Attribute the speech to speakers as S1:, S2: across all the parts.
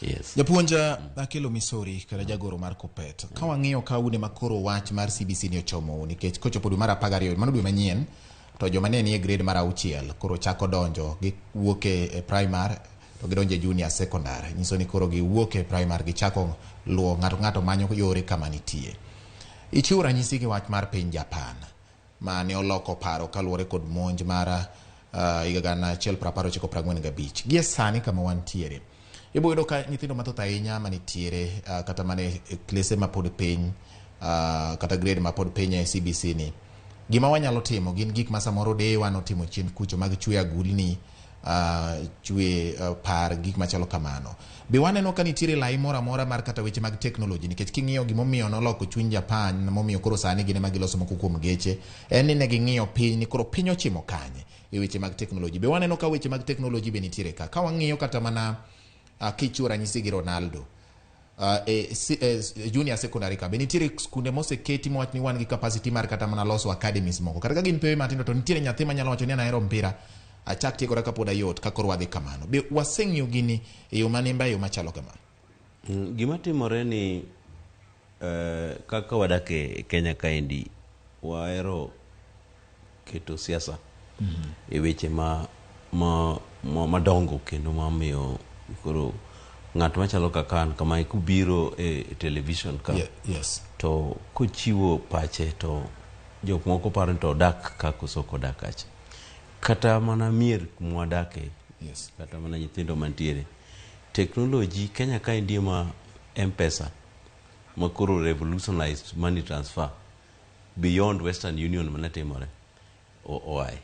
S1: Yes.
S2: Japuonj Akelo Misori kata jagoro mar Kuppet, ka wang'iyo ka une makoro wach mar CBC ni ochomou, nikech kochopo dwe mar 12, mano dwe manyien, to joma ne nie grade mar 6 koro chako donjo, giwuok e primary to gidonjo e junior secondary, nyiso ni koro giwuok e primary gichako luwo ng'ato ng'ato manyo yore kama nitie. Ichiwo ranyisi gi wach mar piny Japan ma ne oloko paro kaluwore kod monj mar higa 1945. Gie sani kama wantiere, ibo yudo ka nyithindo mathoth ahinya manitiere kata mane klese mapod piny, kata grade mapod piny e CBC ni, gima wanyalo timo gin gik ma samoro deyewa notimo chien kucho mag chwe agulni, chwe par, gik machalo kamano. Be waneno ka nitiere lai moro amora mar kata weche mag teknoloji? Nikech king'iyo gimomiyo noloko chuny Japan, momiyo koro sani gin ema giloso moko kuom geche, en ni ne ging'iyo piny ni koro piny ochimo kanye e weche mag teknoloji. Be waneno ka weche mag teknoloji be nitiere ka? Ka wang'iyo kata mana kichiwo ranyisi gi Ronaldo, e junior secondary ka be nitiere skunde moseketi mowach ni wan gi capacity mar kata mana loso academies moko, kata ka gin pewe matindo, to nitiere nyathi manyalo wacho ni an ahero mpira, achak tiegora kapod ayot, ka koro wadhi kamano. Be waseng'iyo gini e yo manimba, e yo machalo kama?
S1: Gima timore ni kaka wadak e Kenya kaendi, wahero keto siasa e weche ma madongo kendo mamiyo koro ng'at machalo kaka an kamae kubiro e television ka to kochiwo pache to jok moko paro ni to odak ka koso ok odak kacha. Kata mana mier mwadake, kata mana nyithindo mantiere teknoloji Kenya kaendi ma M-Pesa ma koro revolutionized money transfer beyond Western Union mane timore oae.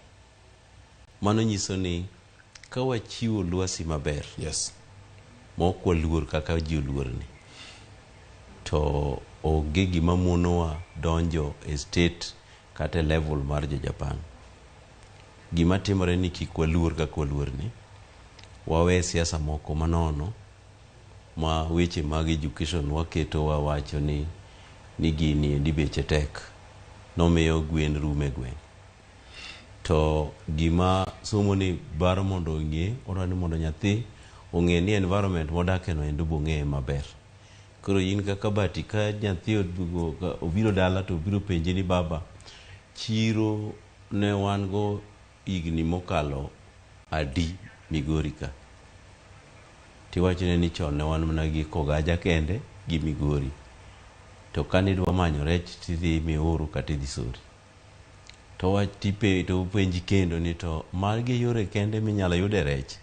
S1: Mano nyiso ni ka wachiwo lwasi maber ma ok waluor kaka ji oluor ni, to onge gima monowa donjo e state kata e level mar jo Japan. Gima timore ni kik waluor kaka waluor ni, wawe siasa moko manono ma weche mag education waketo wawacho ni gini endi beche tek nomiyo gwen rume gweng'. To gima somo ni dwaro mondo ong'e, odwaro ni mondo nyathi ong'e ni environment modake no endo bong'eye maber. Koro in kaka Bati, ka nyathi obiro dala to obiro penji ni baba, chiro ne wan go higni mokalo adi Migori ka? Tiwachone ni chon ne wan mana gi Kogaja kende gi Migori. To kanidwa manyo rech tidhi Miuru kata idhi Sori. To wach to openji kendo ni to magi yore kende minyalo yude rech?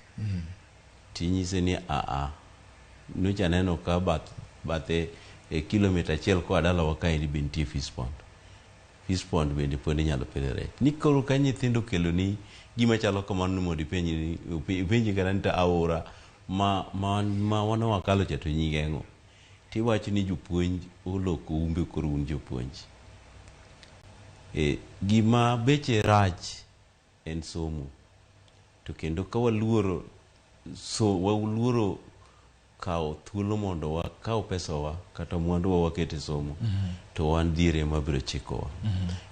S1: Tinyise ni aa, nyocha aneno ka bathe e kilomita 1 koa dalawa kaendi be nitie fish pond. Fish pond bende pod inyalo pidhe rech. Ni koro ka nyithindo okeloni gima chalo kamano ni mondo ipenji ipenji kata ni to aora ma wan wakalo cha to nyinge ang'o? Tiwacho ni jopuonj oloko umbe, koro un jopuonj. E, gima beche rach en somo. To kendo ka waluoro so waluoro kawo thuolo mondo wakaw pesawa kata mwanduwa waket e somo, to wan dhier ema biro chikowa.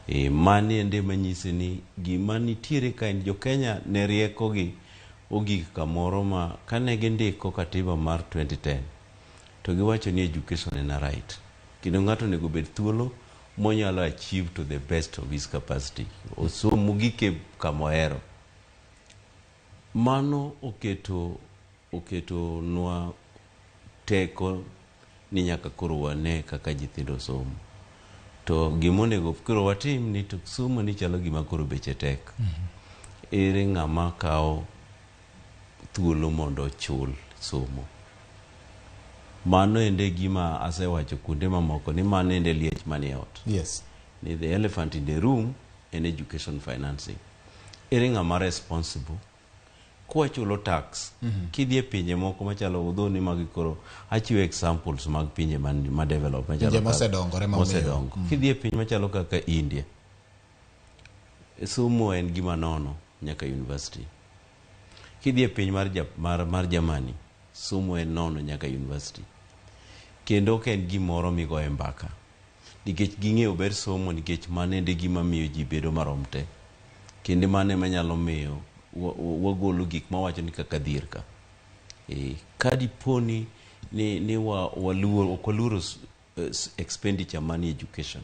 S1: E, mani ende manyisi ni gima nitiere ka en jo Kenya ne riekogi ogik kamoro ma kane gindiko katiba mar 2010 to giwacho ni education en a right, kendo ng'ato onego bed thuolo monyalo achieve to the best of his capacity, osom mogik e kama ohero. Mano oketo nwa teko ni nyaka koro wane kaka nyithindo somo. To gimonego koro watim ni to somo ni chalo gima koro beche tek. Ere ng'ama kawo thuolo mondo ochul somo? Mano ende gima asewacho kuonde mamoko ni mano ende liech manie ot. Ni the elephant in the room en education financing. Ere ng'ama responsible? Kwachulo tax, kidhi e pinje moko machalo udhoni magi, koro achiwo examples mag pinje ma develop machalo
S2: Pinje mosedongore ma
S1: mosedongo. Kidhi e piny machalo kaka India, somo en gima nono nyaka university. Kidhi e piny mar Germany, somo en nono nyaka university. Kendo ok en gimoro migoye mbaka. Nikech ging'eyo ber somo, nikech mano ende gima miyo ji bedo marom te. Kendo mano ema nyalo miyo wagolo gik mawacho ni kaka dhier ka. E, ka dipo ni ni waluor, ok waluoro expenditure money education,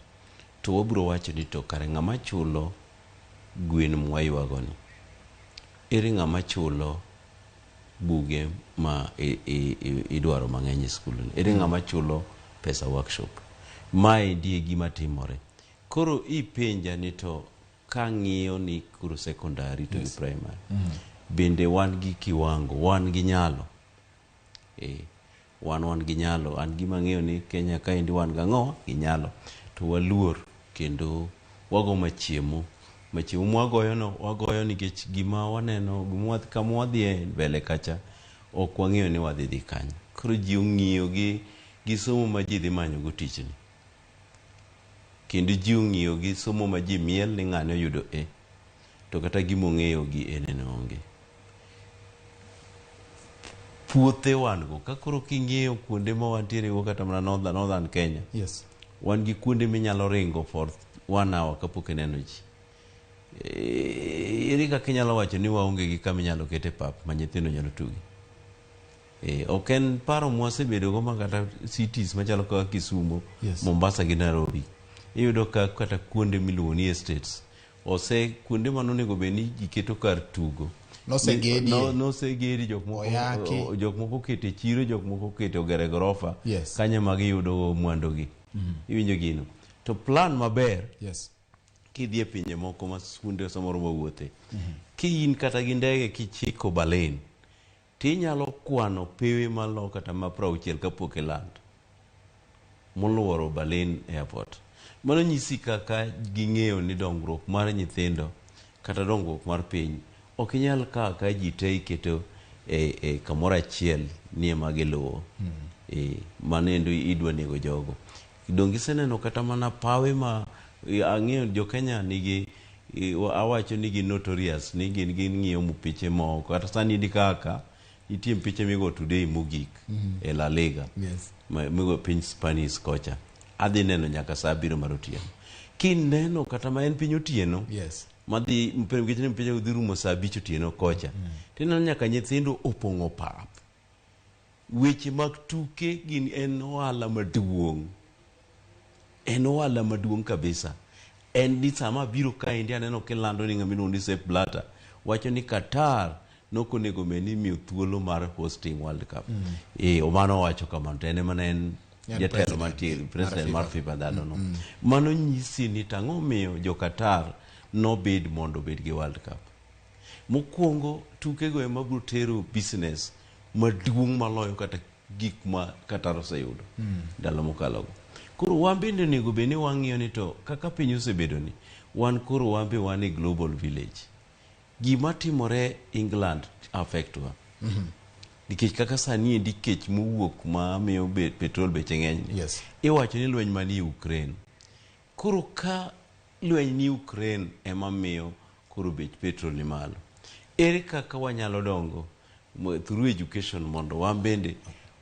S1: to wabiro wacho ni to kare ng'ama chulo gwen mwaywago ni, ere ng'ama chulo buge ma idwaro mang'eny e skul ni, ere ng'ama chulo pesa workshop? Maendi e gima timore. Koro ipenja ni to kang'iyo ni koro secondary to gi primary bende wan gi kiwango, wan gi nyalo, wan gi nyalo. An gima ang'eyo ni Kenya kaendi wan gang'o gi nyalo, to waluor kendo wago machiemo machiemo mwagoyo no, wagoyo nikech gima waneno, gima kama wadhiye mbele kacha ok wang'eyo ni wadhi dhi kanye. Koro ji ong'iyo gi somo ma ji dhi manyo go tich ni, kendo ji ong'iyo gi somo ma ji miel ni ng'ane oyudo A, to kata gima ong'eyo gi A nene onge. Puothe wan go ka koro king'iyo kuonde ma wantiere go, kata mana northern Kenya, wan gi kuonde minyalo ringo for one hour kapok ineno ji. Ere kaka inyalo wacho ni waonge gi kama inyalo kete pap ma nyithindo nyalo tuge? Ok en paro mwasebedo go ma kata cities machalo kaka Kisumo, Mombasa gi Nairobi, iyudo ka kata kuonde miluongo ni estates ose kuonde manonego bed ni ji keto kar tugo.
S2: Nosegedie.
S1: Nosegedi, jok moko
S2: Oyaki.
S1: Jok moko okete chiro, jok moko okete ogere gorofa. Kanyo ma giyudo mwandugi. Iwinjo gino to plan maber. Kidhi e pinje moko ma skunde samoro mawuothe, ki in kata gi ndege kichiko Berlin, tinyalo kwano pewe malo kata ma 60 kapok iland moluoro Berlin airport. Mano nyisi kaka ging'eyo ni dongruok mar nyithindo kata dongruok mar piny ok inyal kawo ka ji te iketo e kamoro achiel ni ema giluwo. Mano endo idwa nego jogo. Donge iseneno kata mana pawe ma ang'eyo jo Kenya nigi, awacho ni gin notorious ni gin ging'iyo mpiche moko. Kata sani ndi kaka nitie mpiche migo today mogik e La Liga migo piny Spanish kocha, adhi neno nyaka saa 7 mar otieno. Kineno kata ma en piny otieno madhi nikech ni mpiche dhi rumo saa 5 otieno kocha, tineno nyaka nyithindo opong'o pap. Weche mag tuke gin en ohala maduong', en ohala maduong' kabisa. En ni sama abiro kaendi aneno kilando ni ng'ama iluongo ni Sepp Blatter wacho ni Qatar nokonego bed ni imiyo thuolo mar hosting World Cup. Mano owacho kamano, to en ema ne en
S2: En
S1: jatelo
S2: president
S1: mantie
S2: mar
S1: president mar
S2: FIFA.
S1: FIFA ndalono. Mano nyisi ni tang'o miyo jo Qatar nobed mondo obed gi World Cup. Mokwongo tukego ema biro tero business maduong' maloyo kata gik ma Qatar oseyudo ndalo mokalogo. Koro wan bende onego bed ni wang'iyo ni to kaka piny osebedo ni wan koro wan be wan e global village. Gima timore England affect wa. Nikech kaka sani endi kech mowuok ma miyo petrol beche ng'eny ni. Iwacho ni lweny manie Ukraine. Koro ka lweny ni Ukraine ema miyo koro bech petrol ni malo, ere kaka wanyalo dongo through education mondo wan bende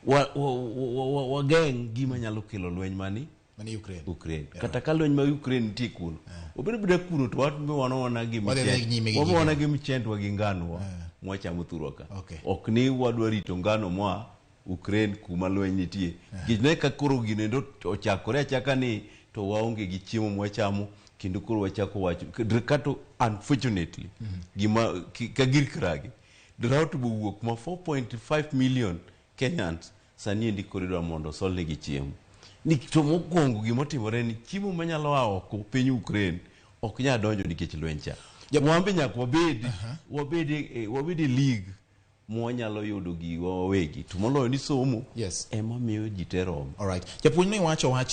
S1: wageng' gima nyalo kelo lweny mani
S2: Mani Ukraine?
S1: Ukraine. Kata ka lweny ma Ukraine nitie kuno, obedo beda kuno, to wan be wan gi
S2: Wadhi nyime gi
S1: wana gi mchendwa gi ngano wa mwachamo thurwa ka. Ok ni wadwa rito ngano moa Ukraine kuma lweny nitie. Nikech ne ka koro gino endo ochakore achaka ni to waonge gi chiemo mwachamo, kendo koro wachako wacho kato unfortunately gima ka gir kragi drought bowuok ma 4.5 million Kenyans sani endi koro idwa mondo osolnegi chiemo. Ni to mokwongo gimotimore ni chiemo manyalo a oko piny Ukraine ok nyal donjo nikech lweny cha. Wan be nyaka wabed e league mwanyalo yudo giwa wawegi, to moloyo ni somo ema miyo ji te romo.
S2: All right. Japuonj, ne iwacho wach